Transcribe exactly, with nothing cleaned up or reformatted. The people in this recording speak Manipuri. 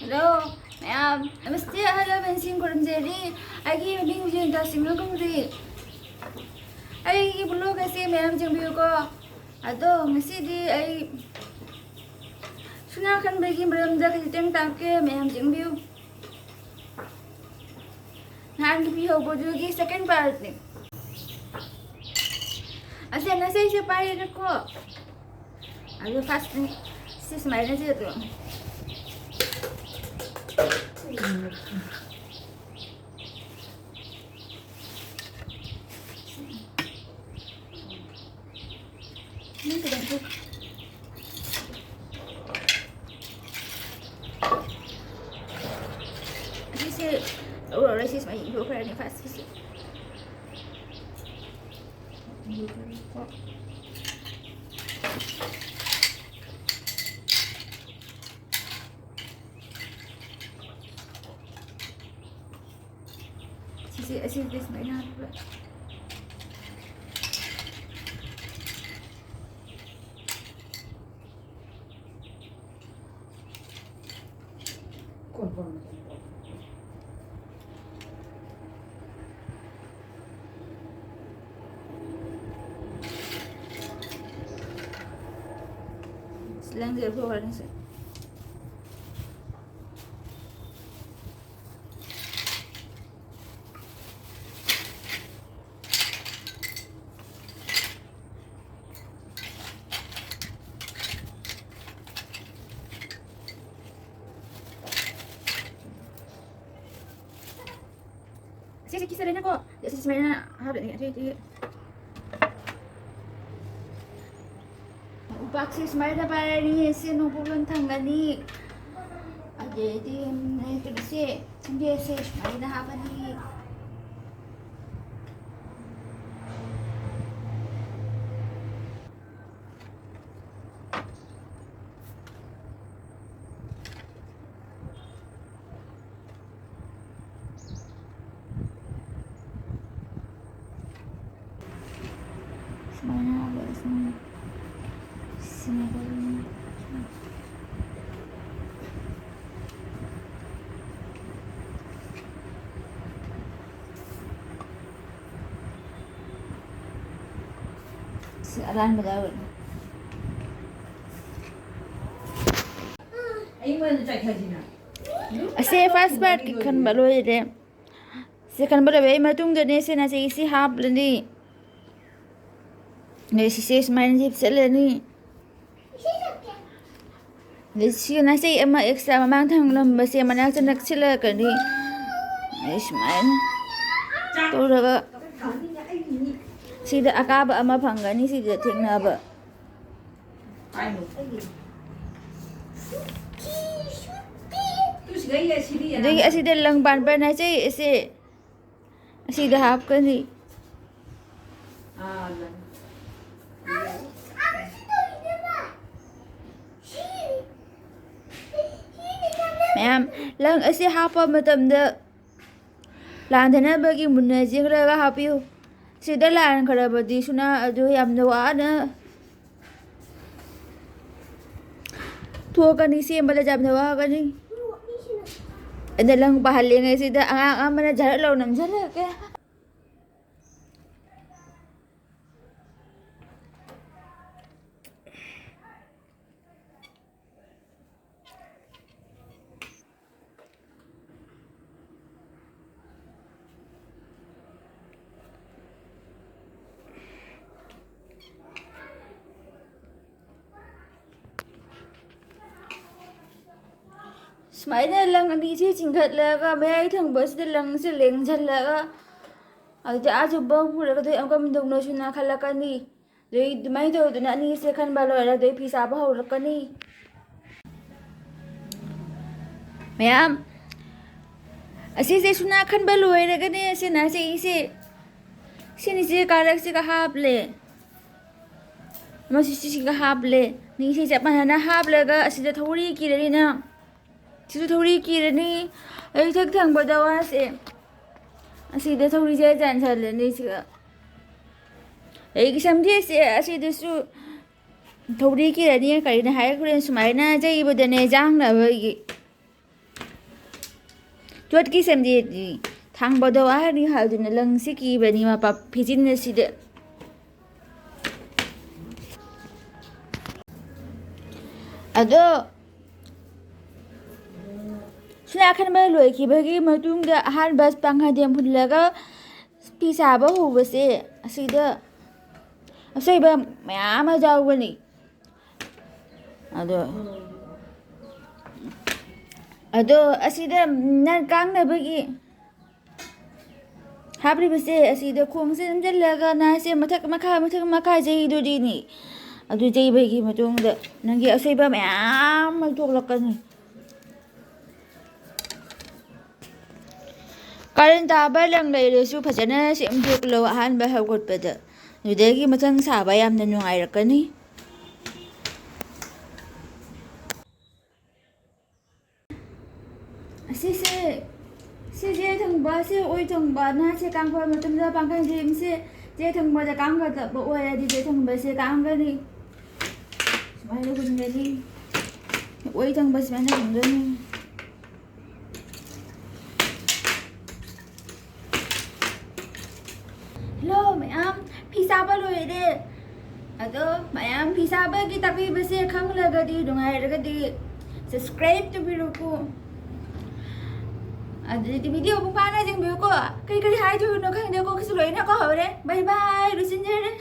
ꯍꯜꯂꯣ ꯃꯌꯥꯝ, ꯅꯃꯁꯇꯦ, ꯍꯜꯂꯣ, ꯃꯦꯟꯁꯤꯡ ꯈꯨꯔꯨꯝꯖꯔꯤ꯫ ꯑꯩꯒꯤ ꯃꯃꯤꯡ ꯖꯌꯟꯇꯥ ꯁꯤꯡꯍ ꯀꯧꯖꯩ꯫ ꯑꯩꯒꯤ ꯕ꯭ꯂꯣꯒ ꯑꯁꯤ ꯃꯌꯥꯝ ꯌꯦꯡꯕꯤꯌꯨꯀꯣ꯫ ꯑꯗꯣ ꯉꯁꯤꯗꯤ ꯑꯩ ꯁꯨꯅꯥ ꯈꯟꯕꯒꯤ ꯃꯔꯝꯗ ꯈꯖꯤꯛꯇꯪ ꯇꯥꯛꯀꯦ, ꯃꯌꯥꯝ ꯌꯦꯡꯕꯤꯌꯨ꯫ ꯅꯍꯥꯟꯒꯤ ꯐꯤ ꯍꯧꯕꯗꯨꯒꯤ ꯁꯦꯀꯦꯟ ꯄꯥꯔꯠꯅꯤ꯫ ꯑꯁꯦ ꯉꯁꯤꯁꯦ ꯄꯥꯏꯔꯦꯀꯣ꯫ ꯑꯗꯨ ꯐꯥꯔꯁ ꯁꯤ ꯁꯨꯃꯥꯏꯅ ꯆꯦꯠꯂꯣ꯫ ꯅꯪ ꯀꯩꯗꯧꯗꯣꯏ? ꯑꯁꯤꯁꯦ ꯂꯧꯔꯔꯣꯏ, ꯁꯤ ꯁꯨꯃꯥꯏꯅ ꯏꯟꯊꯣꯛꯈ꯭ꯔꯅꯤ ꯐꯥꯔꯁ ꯁꯤꯁꯦ꯫ ꯁꯤꯁꯦ ꯑꯁꯤꯁꯦ ꯁꯨꯃꯥꯏꯅ ꯍꯥꯞꯄꯤꯕ꯫ ꯂꯪꯁꯦ ꯂꯧꯊꯣꯛꯈ꯭ꯔꯅꯤꯁꯦ꯫ ꯁꯤꯁꯦ ꯀꯤꯁꯜꯂꯦꯅꯀꯣ꯫ ꯑꯁꯤ ꯁꯨꯃꯥꯏꯅ ꯍꯥꯞꯂꯅꯤ꯫ ꯑꯗꯨꯏꯗꯤ ꯎꯄꯥꯛꯁꯦ ꯁꯨꯃꯥꯏꯅ ꯄꯥꯏꯔꯅꯤ꯫ ꯁꯤ ꯅꯣꯡꯄꯣꯛꯂꯣꯟ ꯊꯪꯒꯅꯤ꯫ ꯑꯗꯩꯗꯤ ꯀꯩꯅꯣꯁꯦ, ꯁꯤꯡꯒꯦꯁꯦ ꯁꯨꯃꯥꯏꯅ ꯍꯥꯞꯄꯅꯤ꯫ ꯁꯨꯃꯥꯏꯅ ꯍꯥꯞꯄꯦ, ꯁꯨꯃꯥꯏꯅ꯫ ꯁꯤꯃ ꯇꯧꯔꯅꯤ꯫ ꯑꯔꯥꯟꯕꯗ ꯑꯣꯏꯔꯦ꯫ ꯑꯩꯉꯣꯟꯗ ꯆꯠꯈ꯭ꯔꯁꯤꯅ꯫ ꯑꯁꯦ first partꯀꯤ ꯈꯟꯕ ꯂꯣꯏꯔꯦ꯫ ꯁꯤ ꯈꯟꯕ ꯂꯣꯏꯕꯒꯤ ꯃꯇꯨꯡꯗꯅꯦ ꯁꯤꯅ ꯁꯤ, ꯁꯤ ꯍꯥꯞꯂꯅꯤ꯫ ꯑꯗꯩ ꯁꯤꯁꯦ ꯁꯨꯃꯥꯏꯅ ꯍꯤꯞꯆꯜꯂꯅꯤ꯫ ꯑꯗꯩ ꯁꯤ ꯅꯥꯆꯩ ꯑꯃ extra ꯃꯃꯥꯡ ꯊꯝꯂꯝꯕꯁꯦ ꯃꯅꯥꯛꯇ ꯅꯛꯁꯤꯜꯂꯛꯀꯅꯤ꯫ ꯑꯗꯩ ꯁꯨꯃꯥꯏꯅ ꯇꯧꯔꯒ ꯁꯤꯗ ꯑꯀꯥꯕ ꯑꯃ ꯐꯪꯒꯅꯤ, ꯁꯤꯗ ꯊꯦꯡꯅꯕ꯫ ꯑꯗꯒꯤ ꯑꯁꯤꯗ ꯂꯪ ꯄꯥꯟꯕ ꯅꯥꯆꯩ ꯑꯁꯦ ꯑꯁꯤꯗ ꯍꯥꯞꯀꯅꯤ꯫ ꯃꯌꯥꯝ, ꯂꯪ ꯑꯁꯤ ꯍꯥꯞꯄ ꯃꯇꯝꯗ ꯂꯥꯟꯗꯅꯕꯒꯤ ꯃꯨꯟꯅ ꯌꯦꯡꯂꯒ ꯍꯥꯞꯄꯤꯌꯨ꯫ ꯁꯤꯗ ꯂꯥꯟꯈ꯭ꯔꯕꯗꯤ ꯁꯨꯅꯥ ꯑꯗꯨ ꯌꯥꯝꯅ ꯋꯥꯅ ꯊꯣꯛꯀꯅꯤ, ꯁꯦꯝꯕꯗ ꯌꯥꯝꯅ ꯋꯥꯒꯅꯤ꯫ ꯑꯗ ꯂꯪ ꯄꯥꯍꯜꯂꯤꯉꯩꯁꯤꯗ ꯑꯉꯥꯡ ꯑꯃꯅ ꯖꯔꯠ ꯂꯥꯎ ꯅꯝꯁꯤꯜꯂꯛꯀꯦ꯫ ꯁꯨꯃꯥꯏꯅ ꯂꯪ ꯑꯅꯤꯁꯤ ꯆꯤꯡꯈꯠꯂꯒ ꯃꯌꯥꯏ ꯊꯪꯕꯁꯤꯗ ꯂꯪꯁꯦ ꯂꯦꯡꯁꯤꯜꯂꯒ ꯑꯗꯨꯗꯤ ꯑꯥ ꯆꯨꯞꯄ ꯄꯨꯔꯒ ꯑꯗꯨꯗꯤ ꯑꯃꯨꯛꯀ ꯃꯇꯨꯡꯗꯁꯨ ꯅꯥꯈꯠꯂꯛꯀꯅꯤ꯫ ꯑꯗꯨꯗꯩ ꯑꯗꯨꯃꯥꯏꯅ ꯇꯧꯗꯅ ꯑꯅꯤꯁꯦ ꯈꯟꯕ ꯂꯣꯏꯔꯦ, ꯑꯗꯨꯗꯩ ꯐꯤ ꯁꯥꯕ ꯍꯧꯔꯛꯀꯅꯤ꯫ ꯃꯌꯥꯝ, ꯑꯁꯤꯁꯦ ꯁꯨꯅꯥ ꯈꯟꯕ ꯂꯣꯏꯔꯒꯅꯦ, ꯑꯁꯤꯅ ꯑꯁꯤꯁꯦ, ꯁꯤꯅꯤꯁꯦ ꯀꯥꯔꯛꯁꯤꯒ ꯍꯥꯞꯂꯦ, ꯑꯃꯁꯨ ꯁꯤꯁꯤꯒ ꯍꯥꯞꯂꯦ꯫ ꯑꯅꯤꯁꯦ ꯆꯞ ꯃꯥꯟꯅꯅ ꯍꯥꯞꯂꯒ ꯑꯁꯤꯗ ꯊꯧꯔꯤ ꯀꯤꯔꯅꯤꯅ, ꯁꯤꯁꯨ ꯊꯧꯔꯤ ꯀꯤꯔꯅꯤ꯫ ꯑꯩ ꯊꯛ ꯊꯪꯕꯗ ꯋꯥꯁꯦ ꯑꯁꯤꯗ ꯊꯧꯔꯤꯁꯦ ꯆꯟꯁꯜꯂꯅꯤ ꯁꯤꯒ꯫ ꯑꯩꯒꯤ ꯁꯝꯖꯦꯠꯁꯦ ꯑꯁꯤꯗꯁꯨ ꯊꯧꯔꯤ ꯀꯤꯔꯅꯤ꯫ ꯀꯔꯤꯅꯣ ꯍꯥꯏꯔ ꯍꯣꯔꯦꯟ ꯁꯨꯃꯥꯏꯅ ꯌꯩꯕꯗꯅꯦ ꯌꯥꯡꯅꯕꯒꯤ꯫ ꯌꯣꯠꯀꯤ ꯁꯦꯝꯖꯦꯠꯅꯤ꯫ ꯊꯥꯡꯕꯗꯣ ꯋꯥꯔꯅꯤ ꯍꯥꯏꯗꯨꯅ ꯂꯪꯁꯤ ꯀꯤꯕꯅꯤ ꯃꯄꯥ ꯐꯤꯖꯤꯟ ꯑꯁꯤꯗ꯫ ꯑꯗꯣ ꯁꯤꯅ ꯑꯈꯟꯕ ꯂꯣꯏꯈꯤꯕꯒꯤ ꯃꯇꯨꯡꯗ ꯑꯍꯥꯟꯕ ꯄꯥꯡꯈꯩꯗꯦꯝ ꯍꯨꯜꯂꯒ ꯐꯤ ꯁꯥꯕ ꯍꯧꯕꯁꯦ, ꯑꯁꯤꯗ ꯑꯁꯣꯏꯕ ꯃꯌꯥꯝ ꯑꯃ ꯌꯥꯎꯒꯅꯤ꯫ ꯑꯗꯣ, ꯑꯗꯣ ꯑꯁꯤꯗ ꯅꯪ ꯀꯥꯡꯅꯕꯒꯤ ꯍꯥꯞꯂꯤꯕꯁꯦ, ꯑꯁꯤꯗ ꯈꯣꯡꯁꯦ ꯅꯝꯁꯤꯜꯂꯒ ꯅꯥꯁꯦ ꯃꯊꯛ ꯃꯈꯥ, ꯃꯊꯛ ꯃꯈꯥ ꯌꯩꯗꯣꯔꯤꯅꯤ꯫ ꯑꯗꯨ ꯌꯩꯕꯒꯤ ꯃꯇꯨꯡꯗ ꯅꯪꯒꯤ ꯑꯁꯣꯏꯕ ꯃꯌꯥꯝ ꯑꯃ ꯊꯣꯛꯂꯛꯀꯅꯤ꯫ ꯀꯥꯔꯟ ꯇꯥꯕ ꯂꯪ ꯂꯩꯔꯁꯨ ꯐꯖꯅ ꯁꯦꯝꯗꯣꯛꯂꯣ ꯑꯍꯥꯟꯕ ꯍꯧꯒꯠꯄꯗ꯫ ꯑꯗꯨꯗꯒꯤ ꯃꯊꯪ ꯁꯥꯕ ꯌꯥꯝꯅ ꯅꯨꯡꯉꯥꯏꯔꯛꯀꯅꯤ꯫ ꯑꯁꯤꯁꯦ, ꯁꯤꯁꯦ ꯊꯪꯕ, ꯁꯤ ꯑꯣꯏ ꯊꯪꯕ, ꯅꯍꯥꯛꯁꯦ ꯀꯥꯡꯕ ꯃꯇꯝꯗ ꯄꯥꯡꯒꯜꯁꯦ, ꯁꯦ ꯊꯪꯕꯗ ꯀꯥꯡꯒꯗꯕ ꯑꯣꯏꯔꯗꯤ ꯆꯦ ꯊꯪꯕꯁꯦ ꯀꯥꯡꯒꯅꯤ꯫ ꯁꯨꯃꯥꯏꯅ ꯍꯨꯟꯒꯅꯤ꯫ ꯑꯣꯏ ꯊꯪꯕ ꯁꯨꯃꯥꯏꯅ ꯍꯨꯟꯒꯅꯤ꯫ ꯍꯜꯂꯣ ꯃꯌꯥꯝ, ꯐꯤ ꯁꯥꯕ ꯂꯣꯏꯔꯦ꯫ ꯑꯗꯣ ꯃꯌꯥꯝ ꯐꯤ ꯁꯥꯕꯒꯤ ꯇꯥꯛꯄꯤꯕꯁꯦ ꯈꯪꯂꯒꯗꯤ, ꯅꯨꯡꯉꯥꯏꯔꯒꯗꯤ subscribe ꯇꯧꯕꯤꯔꯣꯀꯣ꯫ ꯑꯗꯨꯗꯤ video ꯃꯄꯨꯡ ꯐꯥꯅ ꯌꯦꯡꯕꯤꯌꯨꯀꯣ꯫ ꯀꯔꯤ ꯀꯔꯤ ꯍꯥꯏꯗꯣꯏꯅꯣ ꯈꯪꯗꯦ, ꯀꯣꯛꯁꯨ ꯂꯣꯏꯅ ꯀꯥꯎꯍꯧꯔꯦ꯫ Bye bye, ꯂꯣꯏꯁꯤꯟꯖꯔꯦ꯫